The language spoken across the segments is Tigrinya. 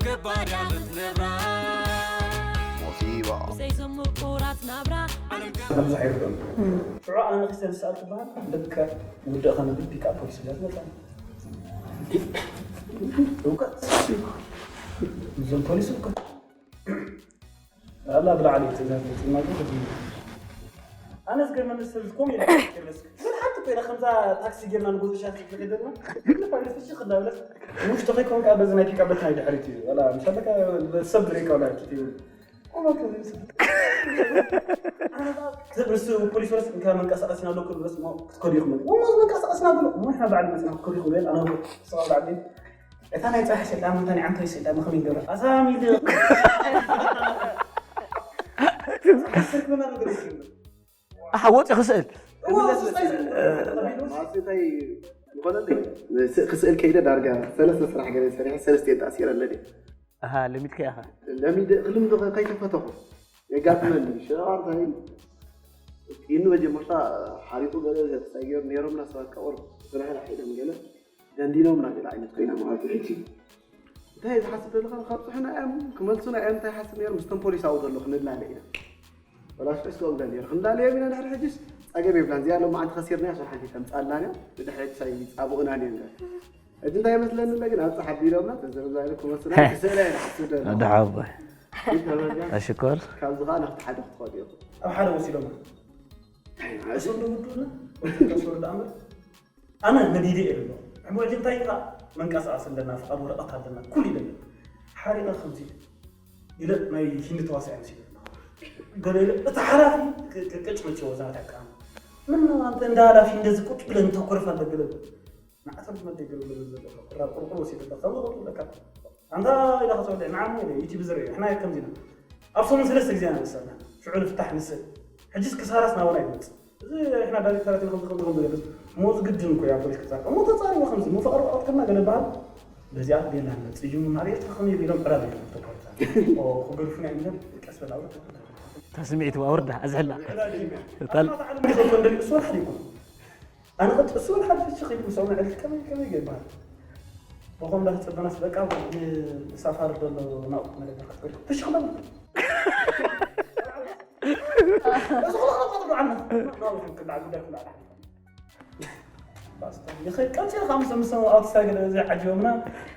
ገባር ያለት ነብራ ሞሲባ ብዘይ ዝምቁራት ናብራ ከምዚ ኣይርድኦም ሽዑ ኣነ ንክሰል ዝሰኣል ትበሃል ልክዕ ውድእ ከነብል ፒክኣፕ ፖሊስ ሒዛ ትመፅእ እውቀት እዞም ፖሊስ እውቀት ኣላ ብላዕሊ ትእዛዝ መፅእና ግን ከዚ ኣነ ዝገርመኒ ሰብ ዝኮም ኢለ ርስ ግን ሓንቲ ኮይነ ከምዛ ታክሲ ጌርና ንጎዞ ሻት ዝከደልና ግን ፋይለ ፍሽክ እንዳብለት ውሽጢ ከይኮንካ በዚ ናይ ፒክኣፕ በቲ ናይ ድሕሪት እዩ ዋላ ምሻለካ ሰብ ዝርእካ ወላ ትትብል ዝብርሱ ፖሊስ ወረስ እንካ መንቀሳቀስና ኣለኩ በስ ክትከዱ ይኽመል ወማ መንቀሳቀስና ብሎ እሞ ንሕና በዓል መፅና ክትከዱ ይኽመል ኣነ ሰባ በዓል እታ ናይ ፅራሕ ሰላም እንታ ናይ ዓንቶይ ሰላም ከመይ ይገብር ኣሳሚል ሓሰር ክመና ነገር ይችላል ኣሓ ወፂ ክስእል ማለትይ ዝኾነ ክስእል ከይደ ዳርጋ ሰለስተ ስራሕ ገለ ሰሪሐ ሰለስተ ተኣሲረ ኣለኒ ኣሃ ለሚድካ ኢኻ ለሚደ ክልምዶ ከይተፈተኹ የጋጥመኒ ሸራርታይ ኢኑ መጀመርታ ሓሪቁ ገለ ተሳጊሩ ነይሮምና ሰባት ቀወር ብራህራ ሒዶም ገለ ደንዲኖምና ገለ ዓይነት ኮይና ማለት እዩ ሕጂ እንታይ ዝሓስብ ዘለኻ ካብ ፅሑና እዮም ክመልሱና እዮም እንታይ ሓስብ ነይሮም ምስቶም ፖሊስ ኣብኡ ዘሎ ክንላለ ኢና ወላሽ ዕስከኦም ገለ ነይሩ ክንላለዮም ኢና ድሕሪ ሕጅስ ፀገም የብላን እዚኣ ሎም ዓንቲ ከሲርና እያ ሓንቲ ተምፃላን እያ ብድሕሪ ሳይ ፃብኡና እዮም ገለ እቲ እንታይ መስለኒ እንደ ግን ኣብፀ ሓቢሮምና ተዘርዛ ኢሉ ክመስልና ክስእላ ኢና ሓስብ ደለ ደሓቦይ ኣሽኮር ካብዚ ከዓ ናብቲ ሓደ ክትኸዱ ኢኹም ኣብ ሓደ ወሲዶም እሱ እንደውዱና ተስወርዳ ኣምር ኣነ መዲደ እየ ኣሎ ዕሙዕጅ እንታይ ኢኻ መንቀሳቀስ ኣለና ፍቃድ ወረቀት ኣለና ኩሉ ይደለ ሓሪቀ ከምዚ ኢለ ናይ ሂንዲ ተዋሳኢ መሲለ ገለ ኢለ እቲ ሓላፊ ቅጭ መቸ ወዛት ያቃም ምን ነው አንተ እንደ ኃላፊ እንደዚህ ቁጭ ብለህ ተኮርፍ አለ ገለ ንዓቶም መደገብ ገለ ዘሎ ቁራ ቁርቁር ወሲደ ከምዚ ቁጭ ብለካ ኣንታ ኢላ ከተወደ ንዓሞ ኢለ ዩቲብ ዝርኢ ንሕና ከምዚና ኣብ ሰሙን ሰለስተ ግዜ ኢና ንሰና ሽዑ ንፍታሕ ንስእ ሕጂስ ክሳራስ ናባና ይመጽእ እዚ ንሕና ዳይሬክተራት ኢና ከምዚ ከምዚ ከምዚ ገለስ ሞዝ ግድን እኮ ያ ፖሊስ ክጻር እሞ ተጻሪዎ ከምዚ ሞ ፍቅሪ ወረቀት ከና ገለ በሃል በዚኣ ቤላ ንመጽእ እዩ ናብ ኤርትራ ከመይ ኢሎም ዕላል እዮም ተኳርታ ክገድፉና እዮም ኢለን ቀስ በል ኣውርድ እታ ስምዒት ኣውርዳ ኣዝሕላ ዕላል እዩ ዕላል እዩ እሱ ወላ ሓደ ይኮን ኣነ ቅጥ እሱ ወላ ሓደ ፍቺ ኺዱ ሰው ንዕል ከመይ ከመይ ይባሃል ብኾም ዳ ተጸበናስ በቃ ሳፋሪ ዘሎ ናብኡ መደበር ክትከዱ ፍሽኽ በል እዚ ኹሉ ኸለቕ ጥዑዓና ናብኡ ክንክላዕ ጉዳይ ክላዕ ይኸይድ ቀልፂ ኢልካ ምስ ምስ ኣውቶሳይክል እዚ ዓጂቦምና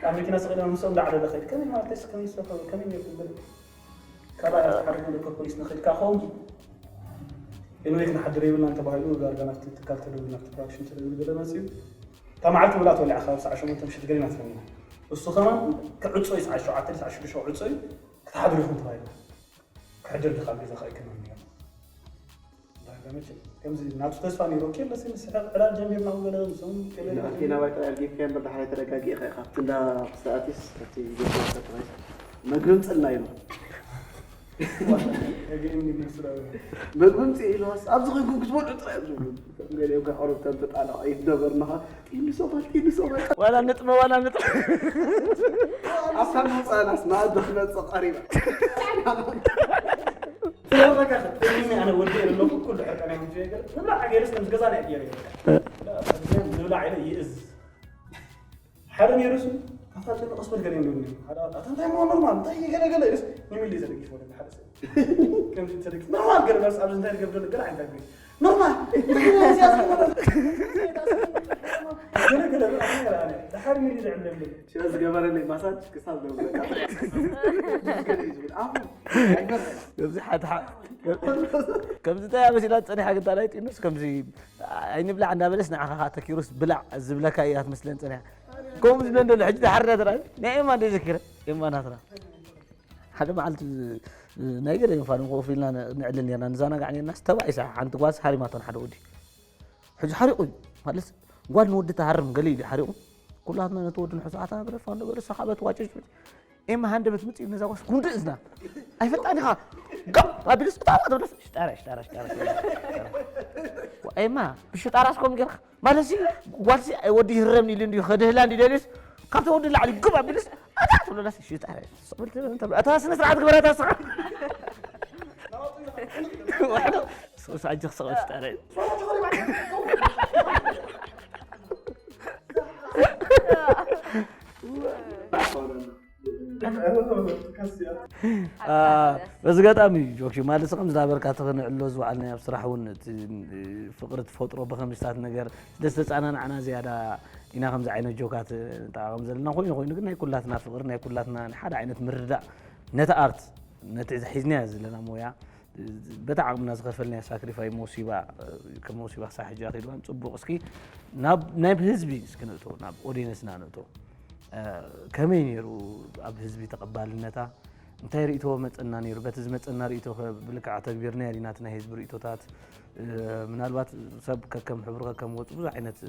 ኣብ መኪና ስቕ ኢሎም ምስኦም ዳዕለለ ኸይድ ከመይ ማለት ከመይ ዝሰፈሩ ከመይ ነይርኩም በል ካልኣይ ኣብ ሓደ መደበር ፖሊስ ንኸይድካ ኸውም ኤንወይ ክንሓድር የብልናን ተባሂሉ ዳርጋ ናብቲ ትካል ተደውሉ ናብቲ ፕሮዳክሽን ተደውሉ ገለ መፅኡ እታ መዓልቲ ውላ ተወሊዓ ካብ ሰዓ ሸሞንተ ምሽት ገሊና ትፈኒና እሱ ከማን ክዕፆ እዩ ሰዓ ሸውዓተ ሰዓ ሽዱሽተ ክዕፆ እዩ ክትሓድሩ ኢኹም ተባሂልና ክሕድር ድኻ ኣብ ገዛ ከይከመን ነይሩ ዳርጋ መቸም ከምዚ ናቱ ተስፋ ነይሩ ኦኬ በስ ንስሕቕ ዕላል ጀሚርና ገለ ምስኦም ገለ ገለ ናባይ ጥራይ ኣልጊብካ እምበር ዳሕራይ ተረጋጊእካ ኢኻ ኣብቲ እንዳ ክስተኣቲስ ኣብቲ ጌርካ ተባሂስ መግርም ጽልና ኢሉ መግቢ ምጽእ ኢልዋስ ኣብዚ ኮይንኩም ክትበልዑ ጥራይ እዮም ዝብሉ ገሊኦም ካብ ቀረብታ ተጣላቕ ኣይነበርናኻ ጢኒ ሶፋ ጢኒ ሶፋ ዋላ ንጥመ ዋላ ንጥመ ኣብታ ምውፃእናስ መኣዲ ክመፅእ ቀሪባ ስለበቃ ተሚሚ ኣነ ወዲ ኣለኹ ኩሉ ሕርቀና ይምጽእ ገለ ንብላዕ ገለስ ከም ዝገዛ ናይ ገለ ንብላዕ ኢለ ይእዝ ሓደ ነይሩ እሱ ኣፋልጥኒ ቀስ በል ገለ ይብሉኒ ሓደ ኣታ እንታይ ሞ ኖርማል እንታይ ገለ ገለ ኢሉስ ንሚሊ ተደጊፎ ወደ ሓደ ሰብ ከም ተደጊፍ ኖርማል ገለ በርስ ኣብዚ እንታይ ገብ ዘሎ ገለ ዓይነት ኣግሪ ኖርማል እንታይ ገለ ገለ ገለ ገለ ኣነ ድሓር ሚሊ ዝዕለምልኝ ሽረ ዝገበረለይ ማሳጅ ክሳብ ዘብለካ ገለ እዩ ዝብል ኣፉ ኣይገርም ከምዚ ሓድሓ ከምዚ እንታይ ኣመሲላ ዝፀኒሓ ግንታ ናይ ጢኑስ ከምዚ ኣይንብላዕ እንዳበለስ ንዓኻ ከዓ ተኪሩስ ብላዕ ዝብለካ እያ ትመስለን ፀኒሓ ከምኡ ዝብለን ዘሎ ሕጂ ድሓር ዳ ተራ ናይ ኤማ እንደ ዘኪረ ኤማ ናትና ሓደ መዓልቲ ናይ ገለ ይንፋን ኮፍ ኢልና ንዕልል ነርና ንዛናጋዕ ነርና ዝተባኢሳ ሓንቲ ጓስ ሃሪማቶን ሓደ ወዲ ሕጂ ሓሪቑ እዩ ማለት ጓል ንወዲ ተሃርም ገለ እዩ ሓሪቑ ኩላትና ነቲ ወዲ ንሕሱዓትና ብረፋ እንደበለ ሰሓበት ዋጭጭ ኤማ ሃንደበት ምጽእ ነዛ ጓስ ጉንዲ እዝና ኣይፈልጣን ኢኻ ጋብ ኣቢልስ እታ ትብለስ ሽጣራ ሽጣራ ሽጣራ ኤማ ብሽጣራ ስኮም ጌርካ ማለት ሲ ጓልሲ ወዲ ይህረምኒ ኢሉ እንዲዩ ከድህላ እንዲ ደልዩስ ካብቲ ወዲ ላዕሊ ግብ ኣቢልስ ኣታ ትብለስ ሽጣራ እታ ስነ ስርዓት ግበራ እታ ስኻ ዋሕዶ ሶስ ኣጀ ክስቕ ሽጣራ በዚ ኣጋጣሚ ጆክሽ ማለት ከም ዝዳበርካ ተኸንዕሎ ዝወዓልና ኣብ ስራሕ እውን እቲ ፍቕሪ ትፈጥሮ ብኸምስታት ነገር ስለ ዝተፃናናዕና ዝያዳ ኢና ከምዚ ዓይነት ጆካት ንጠቃቐም ዘለና ኮይኑ ኮይኑ ግን ናይ ኩላትና ፍቕሪ ናይ ኩላትና ሓደ ዓይነት ምርዳእ ነቲ ኣርት ነቲ ሒዝናዮ ዘለና ሞያ በቲ ዓቕምና ዝኸፈልናዮ ሳክሪፋይ መውሲባ ከም መውሲባ ክሳብ ሕጂ ኣኺድዋን ፅቡቕ እስኪ ናብ ናይ ህዝቢ እስኪ ንእቶ ናብ ኦዲየንስና ንእቶ ከመይ ነይሩ ኣብ ህዝቢ ተቐባልነታ እንታይ ርእቶ መፀና ነይሩ በቲ ዝመፀና ርእቶ ብልክዕ ኣተግቢርና ያዲና እቲ ናይ ህዝቢ ርእቶታት ምናልባት ሰብ ከከም ሕብሩ ከከም ወፁ ብዙ ዓይነት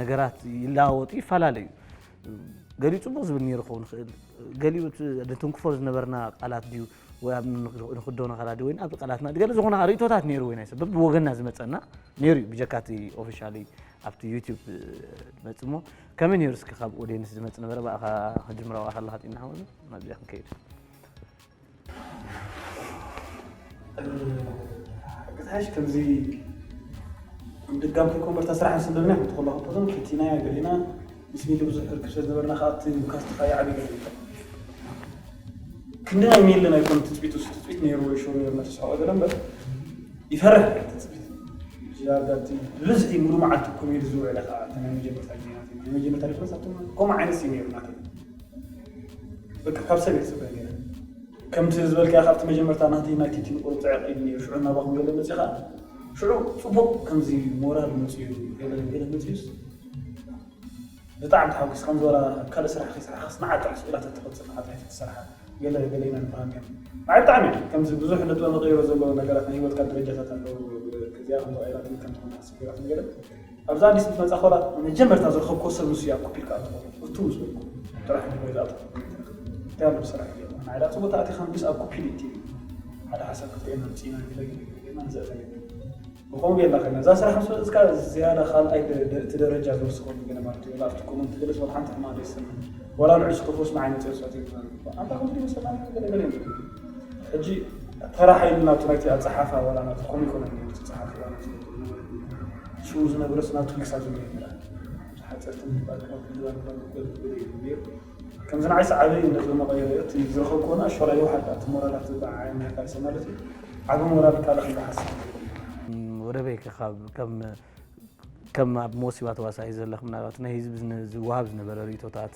ነገራት ይለዋወጡ ይፈላለዩ ገሊኡ ፅቡቕ ዝብል ነይሩ ክኸውን ይኽእል ገሊኡ ንትንክፎ ዝነበርና ቃላት ድዩ ወይ ኣብ ንክዶ ነኸላ ድዩ ወይ ኣብ ቃላትና ገለ ዝኾነ ርእቶታት ነይሩ ወይ ናይ ሰብ በብወገና ዝመፀና ነይሩ እዩ ብጀካቲ ኦፊሻሊ ኣብቲ ዩቲዩብ ዝመፅ እሞ ከመይ ነይሩ እስኪ ካብ ኦዲየንስ ዝመፅ ነበረ ብኣኻ ክጅምራ ብኣኻ ኣለካ ጢና ሓወ ናብዚኣ ክንከይድ ቅታሽ ከምዚ ድጋም ከይኮንበርታ ስራሕ ስንደብና ክትኮላ ከቶቶም ከቲና ገሊና ምስ ሚሊ ብዙሕ ርክብ ስለዝነበርና ከዓ እቲ ካስትካ ይዓቢ ገለ ክንዲ ናይ ሚሊ ናይ ኮነ ትፅቢት ውስ ትፅቢት ነይሩ ወይ ሽሩ ነርና ተስፋ ገለ እምበር ይፈርሕ ትፅቢት ዳርጋ እቲ ብብዝሒ ሙሉ መዓልቲ ኮሜዲ ዝውዕለ ከዓ እቲ ናይ መጀመርታ ዜና ናይ መጀመርታ ሪፈረንስ ኣብቶም ከምኡ ዓይነት እዩ ነይሩ ናተይ በቃ ካብ ሰብ እየ ዝፅበ ነይረ ከምቲ ዝበልካዮ ካብቲ መጀመርታ ናተይ ናይ ቲቲ ንቁሩብ ፅዕቕ ኢሉ ነይሩ ሽዑ እናባኹም ገለ መፅኡ ከዓ ሽዑ ፅቡቕ ከምዚ ሞራል መፅኡ ገለ ገለ መፅኡስ ብጣዕሚ ተሓጒስ ከም ዝበላ ካልእ ስራሕ ከይስራሕካስ ንዓ ጥራሕ ስኢላት ትቕፅል ንዓ ጥራሕ ትሰርሓ ገለ ገለ ኢና ንብሃም እዮም ንዓይ ብጣዕሚ ከምዚ ብዙሕ ነጥበ መቐይሮ ዘለዎ ነገራት ናይ ሂወትካ ደረጃታት ኣለዉ ከዚኣ ከም ተቐይራትን ከም ትኾነ ሓስብ ገይራትን ገለ ኣብዛ ኣዲስ ምስ መጻ ኮላ መጀመርታ ዝረኸብኮ ሰብ ንሱ እያ ኮፒ ኢልካ ኣጥቆ እቱ ምስ በልኩ ጥራሕ ንበይዛ ኣጥቆ እንታይ ኣሎ ስራሕ እዩ ንዓይ ዳ ጽቡቅ ተኣቲኻ ምስ ኣብ ኮፒ ኢቲ ሓደ ሓሳብ ክልተ ኢና ምጽኢና ንፈግ ንዘእተለ ብኸምኡ ጌርና ከይና እዛ ስራሕ ምስ መጽካ ዝያዳ ካልኣይ እቲ ደረጃ ዝወስኸሉ ገለ ማለት እዩ ኣብቲ ኮመንት ገለስ ወላ ሓንቲ ሕማቕ ዘይሰምዕ ወላ ንዕሱ ክፍስ ንዓይ መጽኦ ሰት ኣንታ ከምዚ መሰላ ገለ ገለ ሕጂ ተራ ሓይልና ኣብቲ ናይቲ ኣጸሓሕፋ ዋላ ናቲ ኮም ኢኮኖሚ ዝጸሓፍ ዋላ ሽኡ ዝነበረስ ናቱ ክሳብ ዝመጀመርያ ሓጸርቲ ምባል ካብ ክልባል ባል ገለ ገለ እዩ ነይሩ። ከምዚ ንዓይ ሰዓበይ ነጥቢ መቐየሪ እቲ ዝረኸብኩ ንእሽቶ ዋላ ይውሓድ እቲ ሞራላት በዓይ ናይ ካልሲ ማለት እዩ። ዓቢ ሞራል ካልእ ከም ዝሓስብ ወደበይ ካብ ከም ከም ኣብ መወሲባ ተዋሳኢ ዘለኽ ምናልባት ናይ ህዝቢ ዝነ- ዝወሃብ ዝነበረ ርእቶታት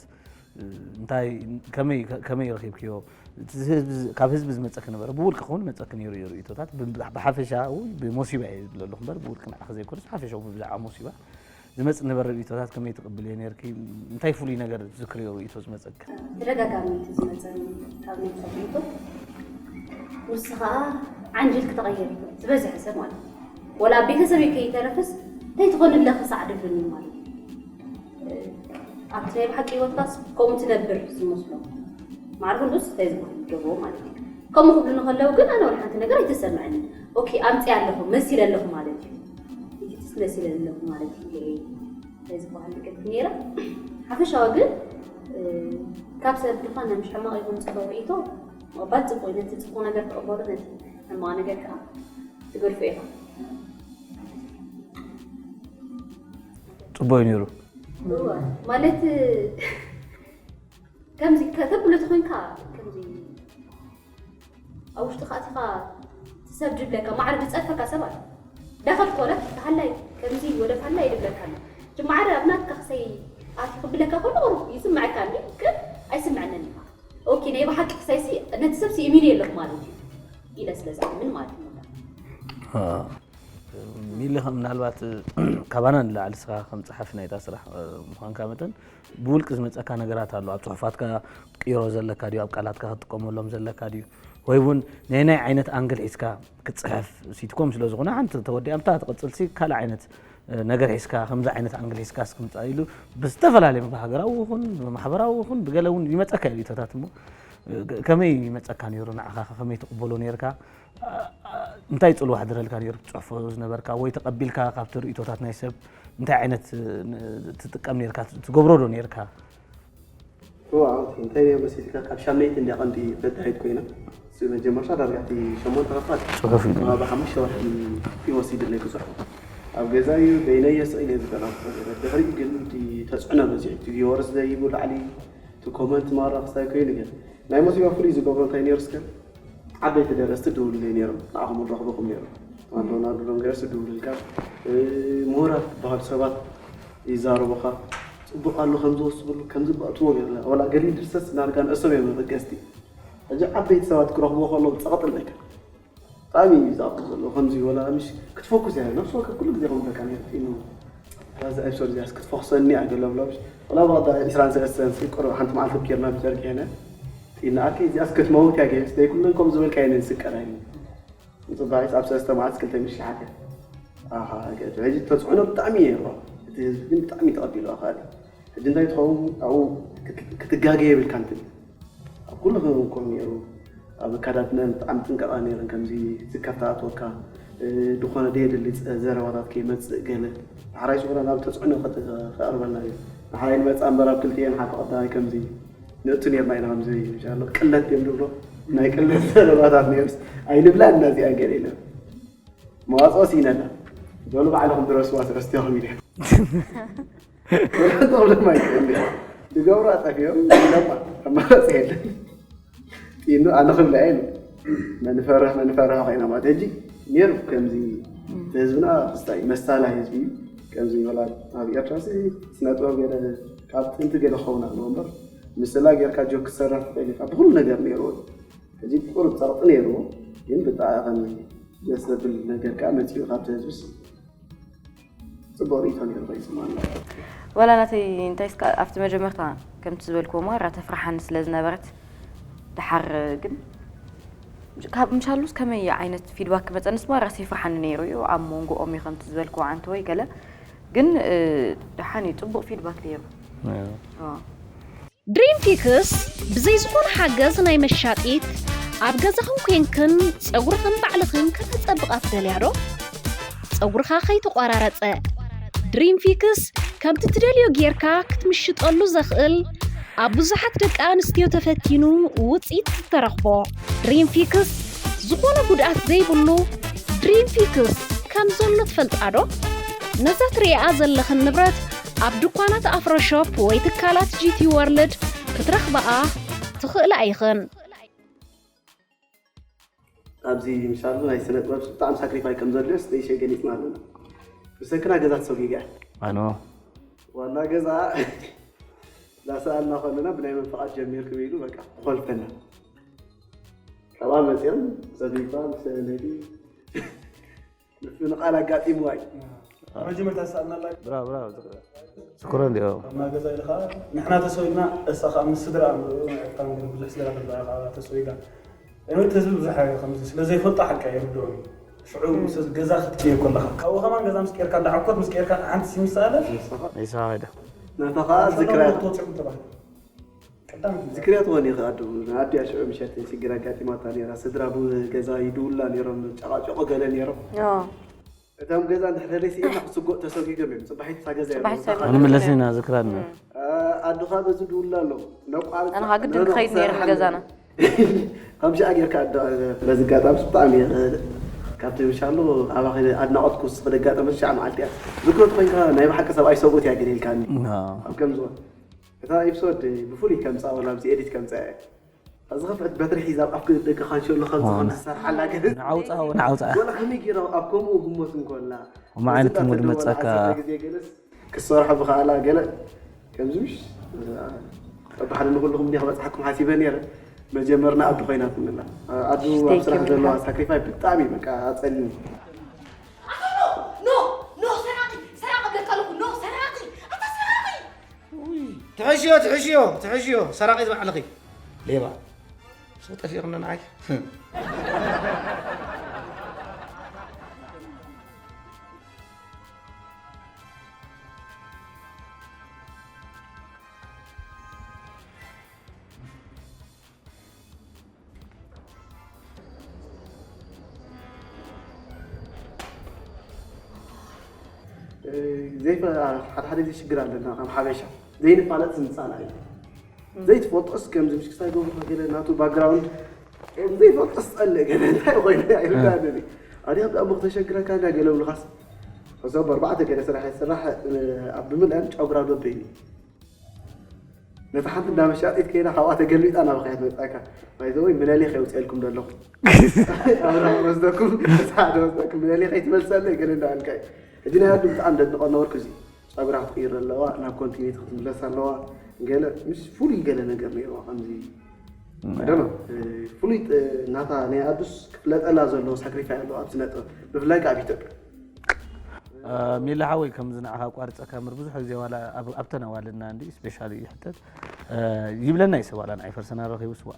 እንታይ ከመይ ከመይ ረኺብክዮ እቲ ህዝቢ ዝ- ካብ ህዝቢ ዝመፀኪ ነበረ ብውልቂ ክኸውን መፀኪ ነይሩ እዩ ርእቶታት ብ- ብሓፈሻዊ ብሞሲባ እየ ዝብለሉ እምበር ብውልቂ ንዓኺ ዘይኮነስ ብሓፈሻዊ ብዛዕባ ሞሲባ ዝመፅእ ነበረ ርእቶታት ከመይ ትቕብልዮ ነርኪ እንታይ ፍሉይ ነገር ትዝክርዮ ርእቶ ዝመፀኪ ተደጋጋሚ እቲ ዝመፀኒ ካብ ናይ ሰብ ርእቶ ንሱ ከዓ ዓንጅል ክተቐየር ዝበዝሐ ሰብ ማለት እዩ ወላ ኣብ ቤተሰብ ከይተረፍስ እንታይ ትኾን ኣለኺ ሳዕ ድብሉኒ ማለት እዩ ኣብቲ ናይ ብሓቂ ሂወትካስ ከምኡ ትነብር ዝመስሎ ማዕርፍ ንስ እንታይ ዝበሃል ደቦ ማለት እዩ ከምኡ ክብሉኒ ከለዉ ግን ኣነ ወላ ሓንቲ ነገር ኣይተሰምዐኒ ኦኬ ኣምፅእ ኣለኹ መሲለ ኣለኹ ማለት እዩ ኢትስ መሲለ ኣለኹ ማለት እዩ እንታይ ዝበሃል ነገር ነይረ ሓፈሻዊ ግን ካብ ሰብ ድኳን ናይ ምሽ ሕማቕ ይኹን ፅቡቕ ርእቶ ምቕባል ፅቡቕ እዩ ነቲ ፅቡቕ ነገር ትቕበሉ ነቲ ሕማቕ ነገር ከዓ ትገድፎ ኢኻ ፅቡቅ እዩ ነይሩ ማለት ከምዚ ከተብሎ ተኮይንካ ከምዚ ኣብ ውሽጥኻ ኣቲኻ ትሰብ ድብለካ ማዕረ ዝፀርፈካ ሰባት ዳኸል ኮነ ተሃላይ ከምዚ ወደ ፋላይ ይድብለካ ኣሎ እቲ ማዕረ ኣብ ናትካ ክሰይ ኣቲ ክብለካ ከሎ ቁሩብ ይስምዐካ እንዲ ግን ኣይስምዐንን ኢኻ ኦኬ ናይ ብሓቂ ክሳይሲ ነቲ ሰብሲ እሚን የለኹ ማለት እዩ ኢለ ስለ ዝኣምን ማለት እዩ ሚሊ ከም ምናልባት ካባና ንላዕሊ ስኻ ከም ፀሓፊ ናይታ ስራሕ ምዃንካ መጠን ብውልቂ ዝመፀካ ነገራት ኣሎ ኣብ ፅሑፋትካ ቅይሮ ዘለካ ድዩ ኣብ ቃላትካ ክትጥቀመሎም ዘለካ ድዩ ወይ እውን ናይ ናይ ዓይነት ኣንግል ሒዝካ ክትፅሕፍ ሲትኮም ስለ ዝኾነ ሓንቲ ተወዲኣ ምታ ትቕፅልሲ ካልእ ዓይነት ነገር ሒዝካ ከምዚ ዓይነት ኣንግል ሒዝካ እስክምፃእ ኢሉ ብዝተፈላለየ ብሃገራዊ ይኹን ብማሕበራዊ ይኹን ብገለ እውን ይመፀካ እዩ ሪቶታት እሞ ከመይ ይመፀካ ነይሩ ንዓኻ ከመይ ትቕበሎ ነርካ እንታይ ጽልዋ ኣሕድረልካ ነይሩ ትጽሕፎ ዝነበርካ ወይ ተቐቢልካ ካብቲ ርእይቶታት ናይ ሰብ እንታይ ዓይነት ትጥቀም ነርካ ትገብሮ ዶ ነርካ እዋ እንታይ ነይሩ መሲልካ ካብ ሻምነይቲ እንዲያ ቀንዲ በዳሂት ኮይና መጀመርታ ዳርጋ እቲ ሸሞንተ ክፋል ጽሑፍ እዩ ብሓሙሽተ ወርሒ ክፍሊ ወሲድለይ ክጽሑ ኣብ ገዛ እዩ በይነየ ስቕ ኢለ ዝጠናፍቆ ነይረ ድሕሪኡ ግን እቲ ተፅዕኖ በዚሑ እቲ ቪወርስ ዘይብሉ ላዕሊ እቲ ኮመንት ማራ ክሳይ ኮይኑ ግን ናይ ሞሲባ ፍሉይ ዝገብሮ እንታይ ነይሩ እስከ? ዓበይቲ ደረስቲ ድውልለይ ነይሮም፣ ንዓኹም ረኽበኹም ነይሮም። ኣንቶናርዶ ዶንገረስ ድውልልካ፣ ምሁራት ዝበሃሉ ሰባት ይዛረቡኻ፣ ጽቡቕ ኣሎ ከምዚ ወስብሉ ከምዚ ባእትዎ ገለ ወላ ገሊ ድርሰት ናርጋ ንእሶም እዮም መበገስቲ። ሕጂ ዓበይቲ ሰባት ክረኽብዎ ከለዉ ጸቕጥለካ። ብጣዕሚ እዩ ዝኣቱ ዘሎ ከምዚ ወላ ምሽ ክትፎኩስ እያ ነብሲ ወከፍ ኩሉ ግዜ ከምለካ ነርቲኑ ዛ ኤፒሶድ እዚያስ ክትፎክሰኒ እያ ገለ ብሎ ምሽ ወላ ባዳ ዕስራን ሰለስተን ስቁር ሓንቲ መዓልቲ ኬርና ብጨርቂ ሄነ ጢና ኣኪ እዚኣስ ክትመውት እያ ገስ ደይ ኩለን ከም ዝበልካ የነ ዝስቀር ኣይነ ጽባይስ ኣብ ሰለስተ መዓልቲ ክልተ ሚሽ ሓተ ኣሃ ገ ሕጂ ተጽዕኖ ብጣዕሚ እየ እቲ ህዝቢ ግን ብጣዕሚ ተቐቢሉ ኣኻሊ ሕጂ እንታይ ትኸውን ኣብኡ ክትጋገ የብልካ እንትን ኣብ ኩሉ ክኸውን ነይሩ ኣብ ኣካዳድና ብጣዕሚ ጥንቀቓ ነይረን ከምዚ ዝከፍታ ኣትወካ ዝኾነ ደየድሊ ዘረባታት ከይመፅእ ገለ ሓራይ ሽቕራ ናብ ተፅዕኖ ከቕርበልና እዩ ንሓራይ ንመፃ እምበር ኣብ ክልቲኤን ሓንቲ ቀዳማይ ከምዚ ንእቱ ነርና ኢና ከምዚ ቅለት እዮም ዝብሎ ናይ ቅለት ዘረባታት ነርስ ኣይንብላ እና እዚኣ ገለ ኢለ መዋፅኦ ሲኢነና በሉ ባዕልኹም ድረስዋ ረስቲኹም ኢለ ክገብሩ ኣጠፊኦም ለማ ኣማራፂ የለን ጢኑ ኣነ ክብላ ኢሉ መንፈርሕ መንፈርሕ ኮይና ማለት ሕጂ ነይሩ ከምዚ ህዝብና ክስታይ መሳላ ህዝቢ እዩ ከምዚ ይበላ ኣብ ኤርትራ ስነ ጥበብ ገለ ካብ ጥንቲ ገለ ክኸውን ኣለዎ እምበር ምስላ ጌርካ ጆክ ክሰራ ትኽእል ኢኻ ብኩሉ ነገር ነይርዎ ሕጂ ቁሩብ ፀቕጢ ነይርዎ ግን ብጣዕሚ ከም ደስ ዘብል ነገር ከዓ መፂኡ ካብቲ ህዝብስ ጽቡቕ ርእይቶ ነይሩ ከይስማዕና። ዋላ ናተይ እንታይ እስካ ኣብቲ መጀመርታ ከምቲ ዝበልክዎ ማራ ተፍርሓኒ ስለ ዝነበረት ድሓር ግን ካብ ምሻሉስ ከመይ ዓይነት ፊድባክ ክመፀንስ ማራ ይፍርሓኒ ነይሩ እዩ ኣብ መንጎኦም እዩ ከምቲ ዝበልክዎ ዓንተ ወይ ገለ ግን ድሓን እዩ ፅቡቅ ፊድባክ ነይሩ ድሪም ፊክስ ብዘይ ዝኾነ ሓገዝ ናይ መሻጢት ኣብ ገዛኽን ኮንክን ጸጉርኽን ባዕልኽን ከተጸብቓ ትደልያ ዶ? ጸጉርኻ ከይተቋራረጸ ድሪም ፊክስ ከምቲ ትደልዮ ጌርካ ክትምሽጠሉ ዘኽእል ኣብ ብዙሓት ደቂ ኣንስትዮ ተፈቲኑ ውጽኢት ዝተረኽቦ ድሪም ፊክስ ዝኾነ ጉድኣት ዘይብሉ ድሪም ፊክስ ከም ዘሎ ትፈልጣ ዶ? ነዛ ትርእይኣ ዘለኽን ንብረት ኣብ ድኳናት ኣፍሮ ሾፕ ወይ ትካላት ጂቲ ወርልድ ክትረኽብኣ ትኽእላ ኢኽን። ኣብዚ ምሻሉ ናይ ስነ ጥበብ ብጣዕሚ ሳክሪፋይ ከም ዘድልዮ ስቴሸ ገሊፅና ኣለና። ብሰክና ገዛ ተሰጊጋ ኣኖ ዋና ገዛ ላሰኣልና ከለና ብናይ መንፈቓት ጀሚርኩም ኢሉ በቃ ኮልፈና። ካብኣ መፅኦም ሰቢባ ምስ ነዲ ምፍንቓል ኣጋጢምዋ እዩ። መጀመርታ ዝሰኣልናላ ብራ ብራ ዝኽረ ሽኩረን ዲኦ ኣብና ገዛ ኢለ ከዓ ንሕና ተሰዊና እሳ ከዓ ምስ ስድራ ንሪኦ ናይ ኤርትራ ነገር ብዙሕ ስድራ ተበዓ ከዓ ተሰዊዳ እምርቲ ህዝቢ ብዙሕ ከምዚ ስለ ዘይፈልጦ ሓቂ የርድኦም እዩ ሽዑ ምስ ገዛ ክትቅየር ከለካ ካብኡ ከማን ገዛ ምስ ቀርካ ዳዓኮት ምስ ቀርካ ሓንቲ ሲምሳለ ይስኻ ኸይደ ናታ ከዓ ዝክራ ተባሂሉ ዝክርያት ወን ይኽኣዱ ኣዲኣ ሽዑ ምሸት ሽግር ኣጋጢማታ ነራ ስድራ ገዛ ይድውላ ነሮም ጨቃጨቆ ገለ ነሮም እቶም ገዛ እንድሕር ደለይ ስኢና ክስጎእ ተሰጊጎም እዮም ፅባሒት እታ ገዛ እዮም ኣነ መለስ ኢና ዝክራና ኣዱኻ በዚ ድውላ ኣሎ ነቋርፅ ኣነኻ ግድን ክኸይድ ነይረ ገዛና ከምዚ ኣጌርካ በዚ ኣጋጣሚ ብጣዕሚ ካብቲ ምሻሉ ኣባኺ ኣድናቆት ክውስኽ ደጋጠመ ሻዕ መዓልቲ እያ ዝክሮት ኮይንካ ናይ ብሓቂ ሰብኣይ ሰብኡት እያ ገለ ኢልካኒ ኣብ ከምዝኾን እታ ኤፒሶድ ብፍሉይ ከምፃ ወላ ኣብዚ ኤዲት ከምፃ እያ እዛ ከፍዐት በትሪ ሒዛ ኣብ ኣፍ ደገ ካንሸሎ ከምዚ ከም ዝሰርሓላ ገለ ንዓውፃ ንዓውፃ ወላ ከመይ ጌራ ኣብ ከምኡ ህሞት እንኮላ እማ ዓይነት ሙድ መፀካ ግዜ ገለስ ክሰርሖ ብኸኣላ ገለ ከምዚ ምሽ ባሕሪ ንኩልኹም እንዲያ ክበፅሓኩም ሓሲበ ነይረ መጀመርና ኣዱ ኮይናትንላ ኣዱ ኣብ ስራሕ ዘለዋ ሳክሪፋይ ብጣዕሚ በቃ ኣፀልኒ ትሕሽዮ ትሕሽዮ ትሕሽዮ ሰራቒ ዝባዕልኺ ሌባ ሰው ጠፊቕኒ ንዓይ ሓደ ሓደ ዘይሽግር ኣለና ከም ሓበሻ ዘይንፋለጥ ዝምፃና እዩ ዘይትፈልጦስ ከምዚ ምሽ ክሳይ ገብሩኻ ገለ ናቱ ባክግራውንድ ዘይፈልጦስ ፀልእ ገለ እንታይ ኮይኑ ኣይርዳእን ኣዲኻ ብኣቦ ክተሸግረካ እንዳ ገለ ብልኻስ ሕሰብ ኣርባዕተ ገለ ስራሕ ስራሕ ኣብ ብምልአን ጨጉራ ዶበይኒ ነታ ሓንቲ እንዳ መሻጢት ከይዳ ካብኣ ተገልቢጣ ናባኻ እያ ትመጽኣካ። ባይዘወይ ምለሌ ከይውፅአልኩም ዘለኹ ኣብራ ወስደኩም ሓደ ወስደኩም ምለሌ ከይትመልሰለይ ገለ እንዳበልካ እዩ። ሕጂ ናይ ኣዱ ብጣዕሚ ደድንቆ ነበርኩ። እዚ ፀጉራ ክትቅይር ኣለዋ፣ ናብ ኮንቲኒቲ ክትምለስ ኣለዋ። ገለ ምስ ፍሉይ ገለ ነገር ነይርዋ ከምዚ ደማ ፍሉይ ናታ ናይ ኣዱስ ክፍለጠላ ዘለዎ ሳክሪፋይ ኣለዋ ኣብ ስነ ጥበብ ብፍላይ ከዓ ኣብ ኢትዮጵያ። ሚላ ሓወይ ከምዚ ንዓኻ ኣቋርፀካ ምር ብዙሕ ግዜ ዋላ ኣብተን ኣዋልድና እንዲ ስፔሻሊ ይሕተት ይብለና ይሰብ ዋላ ንዓይ ፐርሰናል ረኺቡ ስዋ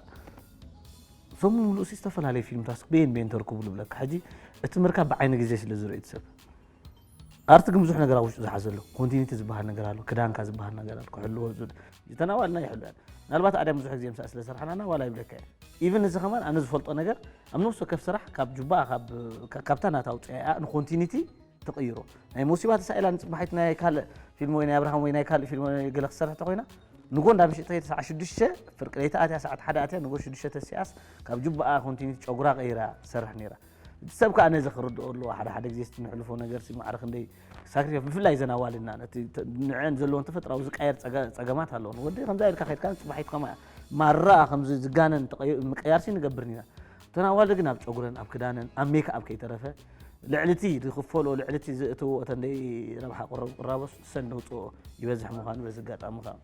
ሰሙን ሙሉእ ሲ ዝተፈላለየ ፊልምታት ብየን ብየን ተርክቡ ልብለካ ሕጂ እቲ ምርካብ ብዓይኒ ግዜ ስለ ዝርኢ ሰብ ኣርቲ ግን ብዙሕ ነገር ኣብ ውሽጡ ዝሓዘ ኣሎ ኮንቲኒቲ ዝበሃል ነገር ኣሎ ክዳንካ ዝበሃል ነገር ኣሎ ክሕልዎ ዝብል ዝተናዋልና ይሕሉ ምናልባት ኣድያም ብዙሕ ግዜ ምሳእ ስለ ሰርሓናና ዋላ ይብለካ እየ ኢቨን እዚ ከማን ኣነ ዝፈልጦ ነገር ኣብ ነፍሲ ወከፍ ስራሕ ካብ ጁባ ካብታ ናታ ውፅያ ንኮንቲኒቲ ትቕይሮ ናይ ሞሲባ ተሳኢላ ንፅባሒት ናይ ካልእ ፊልም ወይ ናይ ኣብርሃም ወይ ናይ ካልእ ፊልም ገለ ክሰርሕ ተኮይና ንጎ እንዳ ምሽጥተይ ሰዓ ሽዱሽተ ፍርቂ ለይቲ ኣትያ ሰዓት ሓደ ኣትያ ንጎ ሽዱሽተ ተሲኣስ ካብ ጁባኣ ኮንቲኒቲ ጨጉራ ቀይራ ትሰርሕ ነይራ እቲ ሰብ ከዓ ነዚ ክርድኦ ኣለዎ ሓደ ሓደ ግዜ ስቲ ንሕልፎ ነገር ሲ ማዕረ ክንደይ ሳክሪፋይስ ብፍላይ ዘን ኣዋልድና ነቲ ንዐን ዘለዎን ተፈጥራዊ ዝቀየር ጸገማት ኣለዎን ወዲ ከምዛ ኢልካ ከድካ ጽባሒት ከማ ማራ ከምዚ ዝጋነን ምቅያርሲ ንገብርን ኢና እተን ኣዋልድ ግን ኣብ ጨጉረን ኣብ ክዳነን ኣብ ሜክ ኣብ ከይተረፈ ልዕሊ እቲ ዝኽፈሎ ልዕሊ እቲ ዝእትዎ እተን ደይ ረብሓ ቁራቦስ ሰን ነውፅኦ ይበዝሕ ምዃኑ በዚ ኣጋጣሚ ከዓ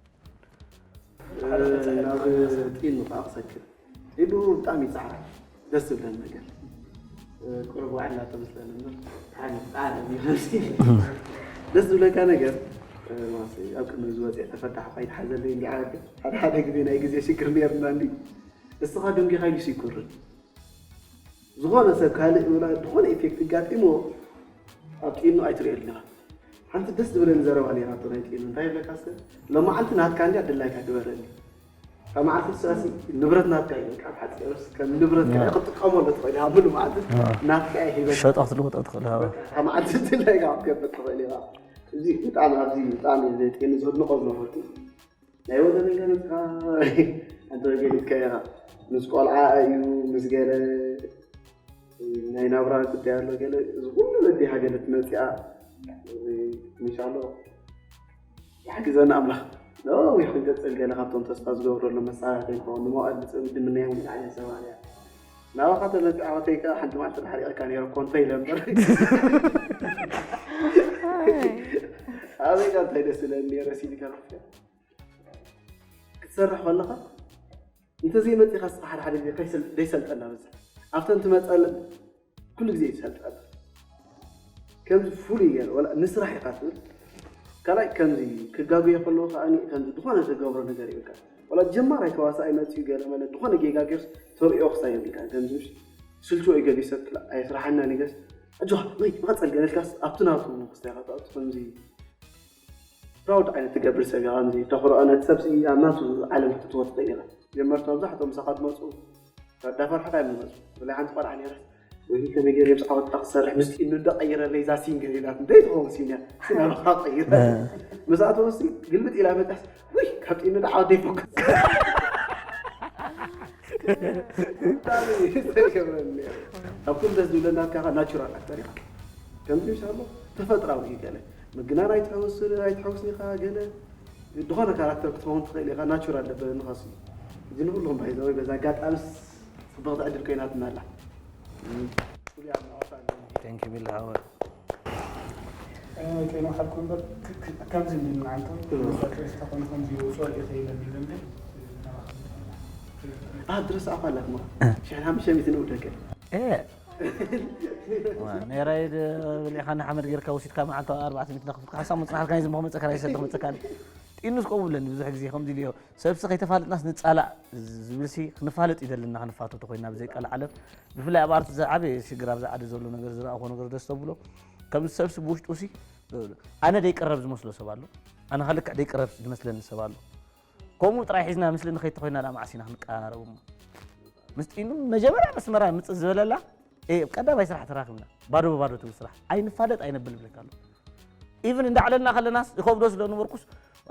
ናብ ጢኑ ከዓ ክሰክር ኢሉ ብጣዕሚ ይፃዕራ ደስ ዝብለን ነገር ቁሩብ ዋዕላ ተመስለን እምበር ብጣዕሚ ፃዕራ ይኸሲ ደስ ዝብለካ ነገር ኣብ ቅድሚ ዝወፅአ ተፈታሕ ፋይት ሓዘለይ እንዲ ዓረቢ ሓደ ሓደ ግዜ ናይ ግዜ ሽግር ነርና እንዲ እስኻ ደንጊኻ ኢሉ ይኩርን ዝኾነ ሰብ ካልእ ዝኾነ ኢፌክት ጋጢሞ ኣብ ጢኑ ኣይትሪኦ ኣለኻ ሓንቲ ደስ ዝብለኒ ዘረባ ነይራቶ ናይ ጢኑ እንታይ ይብለካ እስከ ሎማዓንቲ ናትካ እንዲ ኣድላይካ ግበረኒ ካብ መዓልቲ ንስኻ ንብረት ናትካ እዩ በቃ ብሓፂርስ ከም ንብረት ከዓ ክትጥቀመሉ ትኽእል ኢኻ ሙሉ መዓልቲ ናትካ እየ ሂበካ ሸጦ ክትልውጦ ትኽእል ካብ መዓልቲ ድላይካ ክትገብር ትኽእል ኢኻ እዚ ብጣዕሚ ኣብዚ ብጣዕሚ ጢኑ ዘድንቆ ዝነበርኩ ናይ ወዘን ገለፅካ ኣንተ ገሊፅካ ኢኻ ምስ ቆልዓ እዩ ምስ ገለ ናይ ናብራ ጉዳይ ኣሎ ገለ እዚ ኩሉ በዲሃ ገለ ትመፅኣ ኢንሻሎ ይሓግዘና ኣምላኽ ነዊሕ ክንቅፅል ገለ ካብቶም ተስፋ ዝገብረሉ መሳርሕቲ ንኸውን ንመዋእል ብፅምዲ ምናዮም ዓይነት ሰባት እያ ናባኻ ተመፅኣ ወተይ ከዓ ሓንቲ መዓልቲ ሓሪቐካ ነይረ ኮንተ ኢለ እምበር ኣበይ እንታይ ደስ ኢለን ነይረ ሲዲ ከረፍያ ክትሰርሕ ከለኻ እንተዘይመፂኻ ስኻ ሓደ ሓደ ግዜ ዘይሰልጠና በዛ ኣብተን ትመፀለን ኩሉ ግዜ ይሰልጠን ከምዚ ፍሉይ ገለ ወላ ንስራሕ ኢኻ ትብል ካልኣይ ከምዚ ክጋጉየ ከለዉ ከዓ ከምዚ ዝኾነ ትገብሮ ነገር ይብልካ ወላ ጀማራይ ተዋሳኣይ መፅኡ ገለ መለ ዝኾነ ጌጋ ገይርስ ተርእዮ ክሳይ ይብልካ ከምዚ ምሽ ስልችዎ ይገቢ ሰብ ኣይስራሓና ንገስ ኣጆኻ ወይ መቐፀል ገለልካስ ኣብቲ ናቱ ክስታይ ከምዚ ፕራውድ ዓይነት ትገብር ሰብ ኢኻ ከምዚ ተኽርኦ ነቲ ሰብ ኣብ ናቱ ዓለም ክትእትዎ ትኽእል ኢኻ ጀመርቲ መብዛሕትኦም ምሳኻ ትመፁ እንዳፈርሕኻ እዮም ዝመፁ ብላይ ሓንቲ ቆልዓ ነይራ ወይ ከመይ ገይረ ምስ ዓወትካ ክሰርሕ ምስ ጢኑ እንዳቀይረለይ እዛ ሲንግል ኢላት እንታይ ትኸውን ሲንያ ስናባኻ ቀይረ ምስኣቶም ሲ ግልብጥ ኢላ መጣስ ወይ ካብ ጢኑ ዳ ዓወደይ ፎከስ ኣብ ኩሉ ደስ ዝብለና ናትካ ናቹራል ኣክተር ኢኻ ከምዚ ምሻሎ ተፈጥራዊ እዩ ገለ ምግናን ኣይትሕውስ ኣይትሕውስን ኢኻ ገለ ዝኾነ ካራክተር ክትኸውን ትኽእል ኢኻ ናቹራል ደበ ንኸሱ እዚ ንኩልኹም ባይዘወይ በዛ ኣጋጣምስ ፅብቕቲ ዕድል ኮይናትና ኣላ ፍሉይ ኣድናቖት ኣለኒ Thank you ሚሊ ሓወ ከይመሓልኩ እምበር ከምዚ እንዲ ንዓንተ ተኾነ ከምዚ ይወፅኦ ይኽእል እንዲ ግን ኣብ ድረስ ኣፋላት ሞ ሽሕን ሓሙሽተ ሚእቲ ንውደቀ ነራይ ብሊኻ ንሓመድ ጌርካ ወሲድካ መዓልቲ ኣርባዕተ ሚእቲ ነኽፍልካ ሓሳብ መፅናሕልካ ናይ ዝምኽ መፀካ ናይ ሰድኽ መፀካ ጢኑስ ከምኡ ብለኒ ብዙሕ ግዜ ከምዚ ኢልዮ ሰብሲ ከይተፋለጥናስ ንፃላእ ዝብልሲ ክንፋለጥ ይደልና ክንፋቶ ተኮይና ብዘይ ቃል ዓለም ብፍላይ ኣብ ኣርት ዝዓበየ ሽግር ኣብዚ ዓዲ ዘሎ ነገር ዝረኣኹ ነገር ደስ ተብሎ ከምዚ ሰብሲ ብውሽጡ ሲ ኣነ ደይቀረብ ዝመስሎ ሰብ ኣሎ ኣነ ከልክዕ ደይቀረብ ዝመስለኒ ሰብ ኣሎ ከምኡ ጥራይ ሒዝና ምስሊ ንኸይድ ተኮይና ዳ መዓስ ኢና ክንቀራረብ እሞ ምስ ጢኑ መጀመርያ መስመራ ምፅእ ዝበለላ ቀዳማይ ስራሕ ተራኺብና ባዶ ብባዶ ትብል ስራሕ ኣይንፋለጥ ኣይነብል ብለካ ኣሎ ኢቭን እንዳዕለልና ከለናስ ይኸብዶ ስለ ነበርኩስ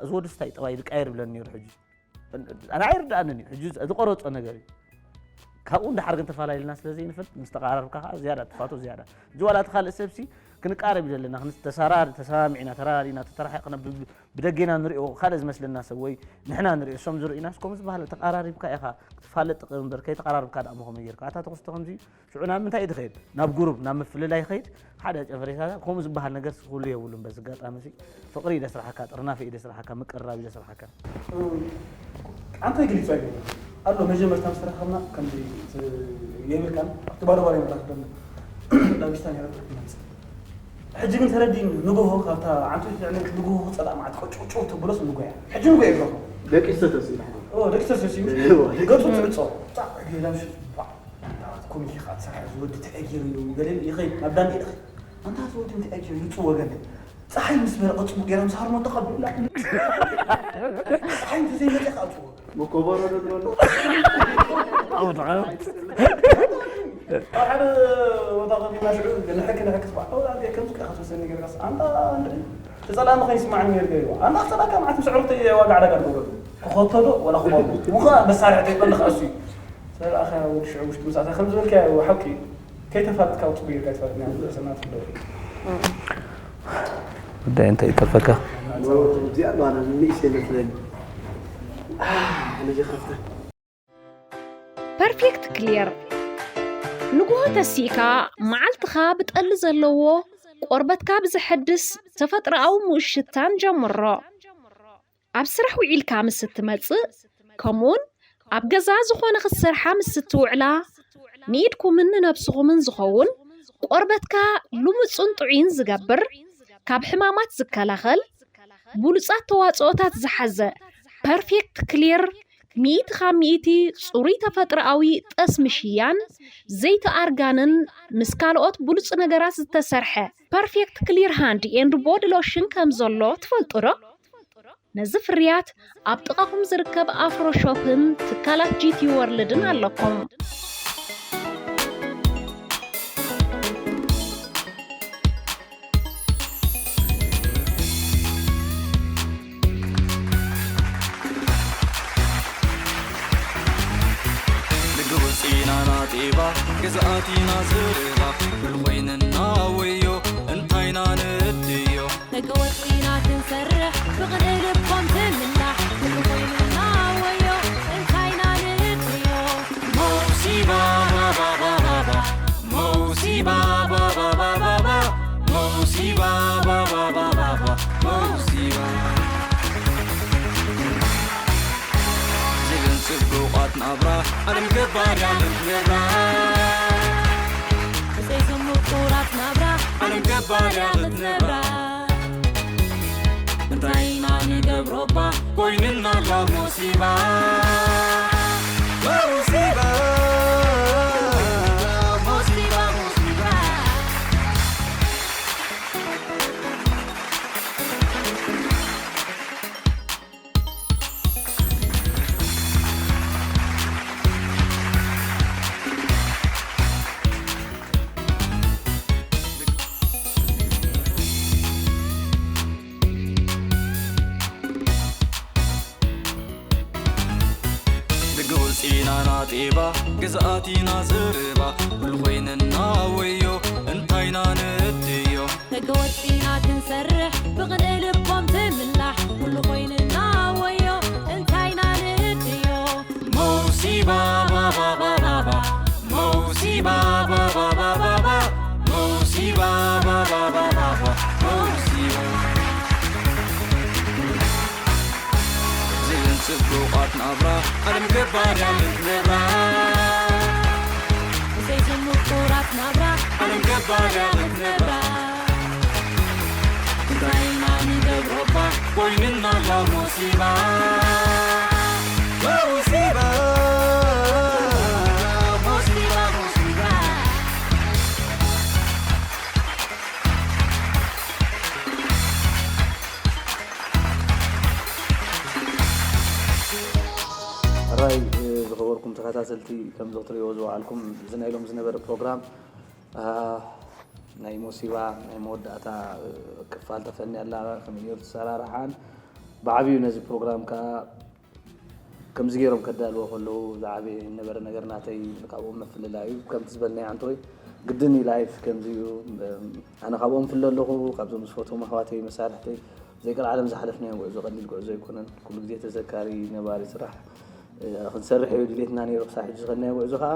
እዚ ወዲ ስታይ ጠባይ ዝቃየር ብለኒ ነይሩ ሕጂ ኣነ ኣይርድኣንን እዩ ሕጂ ዝቆረፆ ነገር እዩ ካብኡ እንዳሓር ግን ተፈላለና ስለ ዘይንፈልጥ ምስ ተቃራርብካ ከዓ ዝያዳ ትፋቶ ዝያዳ እዚ ዋላ እቲ ካልእ ሰብሲ ክንቃረብ እዩ ዘለና። ክንስ-፣ ተሳራሪ-፣ ተሰማሚዕና፣ ተራራዲና፣ ተተራሒቕና፣ ብ-፣ ብ-፣ ብደጌና ንሪኦ ካልእ ዝመስለና ሰብ ወይ ንሕና ንሪኦ እሶም ዝርእዩናስ ከምኡ ዝበሃል ተቓራሪብካ ኢኻ ክትፋለጥ ጥቕም እምበር ከይተቓራርብካ ደኣ እሞ ከመይ ጌርካ? ኣታ ትኽስቶ ከምዚ እዩ። ሽዑ ናብ ምንታይ እዩ ዝኸይድ? ናብ ጉሩብ፣ ናብ ምፍልላይ ይኸይድ። ሓደ ጨፈሬታታት ከምኡ ዝበሃል ነገር ክህሉ የብሉን። በዚ ኣጋጣሚ እዚ ፍቕሪ እዩ ዘስርሓካ፣ ጥርናፈ እዩ ዘስርሓካ፣ ምቅርራብ እዩ ዘስርሓካ። ኣንተ ግልጽ ኣይገባን ኣሎ። መጀመርታ ምስ ተራኸብና ከምዚ የብልካን ኣብቲ ባዶ ባዶ ይመጣ ክደሞ ላቢስታ ነይራ ትመጽእ። ሕጂ ግን ተረዲእኒ። ንጎሆ ካብታ ዓንቱ ትዕነ ንጎሆ ክጸላእ ማለት ቆጭ ቆጭ ተብሎስ ንጎያ። ሕጂ ንጎያ ይብሎ። ደቂስ ተተሲኡ። ኦ ደቂ ተሰሲኡ እዎ። ገጹ ትዕጾ። ጻዕ ገይራ ምሽ ባዕ። ኮሚቴ ከዓ ትሰርሕ ዝወዲ ተኣጊሩ እዩ ገለ ይኸይድ ናብ ዳንኤል ይኸይድ። ኣንታ ዝወዲ ተኣጊሩ ይጽዎ ገለ ጸሓይ ምስ በረቐ ጽቡቕ ገይራ ምስ ሃርሞ ተቐቢላ። ጸሓይ እንተዘይመጸ ከዓ ጽዎ መኮበሮ ዶ ዝበሎ። ኣብ ሓደ ቦታ ከፊና ሽዑ ንሕኪ ንሕኪ ስባዕ ኣውላ እዚኣ ከምዚ ከኣ ክትወሰኒ ገርካስ ኣንታ እንድዒ ተጸላሚ ከይስማዕኒ ነይሩ ገይርዋ ኣንታ ክጸላካ መዓት ምስ ዕሩኽተይ ዋጋ ዕዳጋ ንገብረሉ ክኸቶ ዶ ወላ ክኸቶ ምኸ መሳርሒ ተይበልኽ እሱ እዩ ሰብኣኸ ወዲ ሽዑ ውሽጢ ምሳእታ ከም ዝበልካዮ ሓቂ እዩ ከይተፋለጥካ ውፅእ ጌርካ ይትፋለጥና ርእሰና ትፍለጥ ጉዳይ እንታይ ይጠርፈካ? እዚኣ ባና ንእስ የለፍለኒ ነዚ ከፍተ ፐርፌክት ክሊር ንግሆ ተሲእካ መዓልትኻ ብጠሊ ዘለዎ ቆርበትካ ብዘሐድስ ተፈጥሮኣዊ ምኡሽታን ጀምሮ። ኣብ ስራሕ ውዒልካ ምስ እትመጽእ ከምኡውን ኣብ ገዛ ዝኾነ ክትሰርሓ ምስ እትውዕላ ንኢድኩምን ንነብስኹምን ዝኸውን ቆርበትካ ልሙጽን ጥዑይን ዝገብር ካብ ሕማማት ዝከላኸል ብሉጻት ተዋጽኦታት ዝሓዘ ፐርፌክት ክሊር ሚእቲ ካብ ሚእቲ ጽሩይ ተፈጥሮኣዊ ጠስሚ ሽያን ዘይቲ ኣርጋንን ምስ ካልኦት ብሉጽ ነገራት ዝተሰርሐ ፐርፌክት ክሊር ሃንድ ኤንድ ቦዲ ሎሽን ከም ዘሎ ትፈልጡ ዶ? ነዚ ፍርያት ኣብ ጥቓኹም ዝርከብ ኣፍሮ ሾፕን ትካላት ጂቲ ወርልድን ኣለኩም። ንግውፂና ናጤባ ገዛኣቲና ዝርባ ብልኾይንና ወዮ እንታይና ንድዮ ተገወፂና ክንሰርሕ ብቕንኢ ልቦም ትምላሕ ብልኾይንና ወዮ እንታይና ንድዮ መውሲባ ባባባባባ መውሲባ ባባባባባ መውሲባ ባባባባባ መውሲባ ዝብን ጽቡቓት ናብራ ዓለም ገባርያ ምትነብራ ብዘይቶም ምቁራት ናብራ ዓለም ገባርያ ምትነብራ እንታይ ኢና ንገብሮ እባ ኮይንና ኣሎ ሙሲባ ሙሲባ ሙሲባ ሙሲባ ደገ ወፂና ናጤባ ግዝኣቲና ዝርባ ኩሉ ኮይንና ወዮ እንታይና ንድዮ ተገወፂና ክንሰርሕ ብቕንኢ ልቦም ትምላሕ ኩሉ ኮይንና ወዮ እንታይና ንድዮ መውሲባ ባባባባባ መውሲባ ባባባባባ መውሲባ ባባባባባ መውሲባ ዝን ጽቡቓት ናብራ ዓለም ገባርያ ምትነብራ ብዘይ ዝምቁራት ናብራ ዓለም ገባርያ ምትነብራ እንታይ ኢና ንገብሮ እባ ኮይንና ኣሎ ሙሲባ ሙሲባ ሙሲባ ሙሲባ ሕራይ ዝኸበርኩም ተኸታተልቲ ከምዚ ክትሪእዎ ዝወዓልኩም እዚ ናይ ሎም ዝነበረ ፕሮግራም ናይ ሞሲባ ናይ መወዳእታ ክፋል ተፈንያ ኣላ ከመይ ነይሩ ተሰራርሓን ብዓብዩ ነዚ ፕሮግራም ከዓ ከምዚ ገይሮም ከዳልዎ ከለዉ ዝዓበየ ነበረ ነገር ናተይ ካብኦም መፍልላይ እዩ ከምቲ ዝበልናይ ኣንቶይ ግድን እዩ ላይፍ ከምዚ እዩ። ኣነ ካብኦም ፍለ ኣለኹ፣ ካብዞም ዝፈትዎም ኣሕዋተይ መሳርሕተይ ዘይቀልዓለም ዝሓለፍናዮ ጉዕዞ ቀሊል ጉዕዞ ኣይኮነን። ኩሉ ግዜ ተዘካሪ ነባሪ ስራሕ ክንሰርሕ እዩ ድሌትና ነይሩ። ክሳብ ሕጂ ዝኸድናዮ ጉዕዞ ከዓ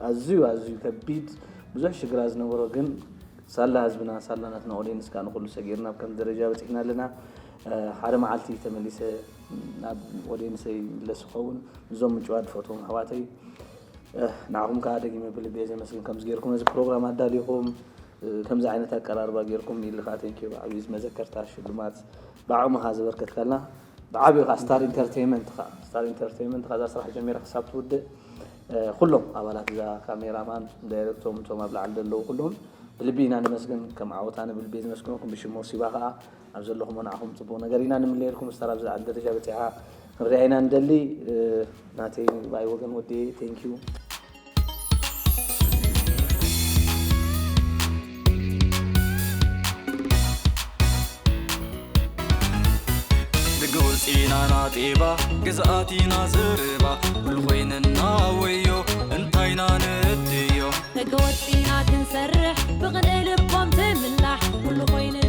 ኣዝዩ ኣዝዩ ከቢድ ብዙሕ ሽግራት ዝነበሮ ግን ሳላ ህዝብና ሳላ ናትና ኦዲየንስ ከዓ ንኩሉ ሰጊርና ኣብ ከም ደረጃ በፂሕና ኣለና። ሓደ መዓልቲ ተመሊሰ ናብ ኦዲየንሰይ ይምለስ ይኸውን። እዞም ምጭዋት ዝፈትዎም ኣሕዋተይ ንዓኹም ከዓ ደጊመ ብልቤ ዘመስግን ከምዚ ጌርኩም ነዚ ፕሮግራም ኣዳሊኹም ከምዚ ዓይነት ኣቀራርባ ጌርኩም ኢልኻ ቴንኪዩ ብዓብዩ ዝመዘከርታ ሽልማት ብዓቕምኻ ዘበርከትካልና ብዓብዩ ከዓ ስታር ኢንተርቴይመንት ኻ ስታር ኢንተርቴይመንት ኻዛ ስራሕ ጀሚራ ክሳብ ትውድእ ኩሎም ኣባላት እዛ ካሜራማን ዳይሬክቶም እቶም ኣብ ላዕሊ ዘለዉ ኩሎም ብልቢ ኢና ነመስግን ከም ዓወታ ንብልቢ ዘመስግነኩም ብሽም ወሲባ ከዓ ኣብ ዘለኹሞ ንዓኹም ፅቡቕ ነገር ኢና ንምለየልኩም ስታር ኣብዚ ዝዓል ደረጃ በፂሓ ክንሪኣ ኢና ንደሊ ናተይ ባይ ወገን ወዲ ቴንኪዩ ደገ ወፂና ናጤባ ግዝኣቲና ዘረባ ኩሉ ኮይንና ወዮ እንታይና ንእድዮ ደገ ወፂና ክንሰርሕ ብቕንእ ልቦም ትምላሕ ኩሉ ኮይኑ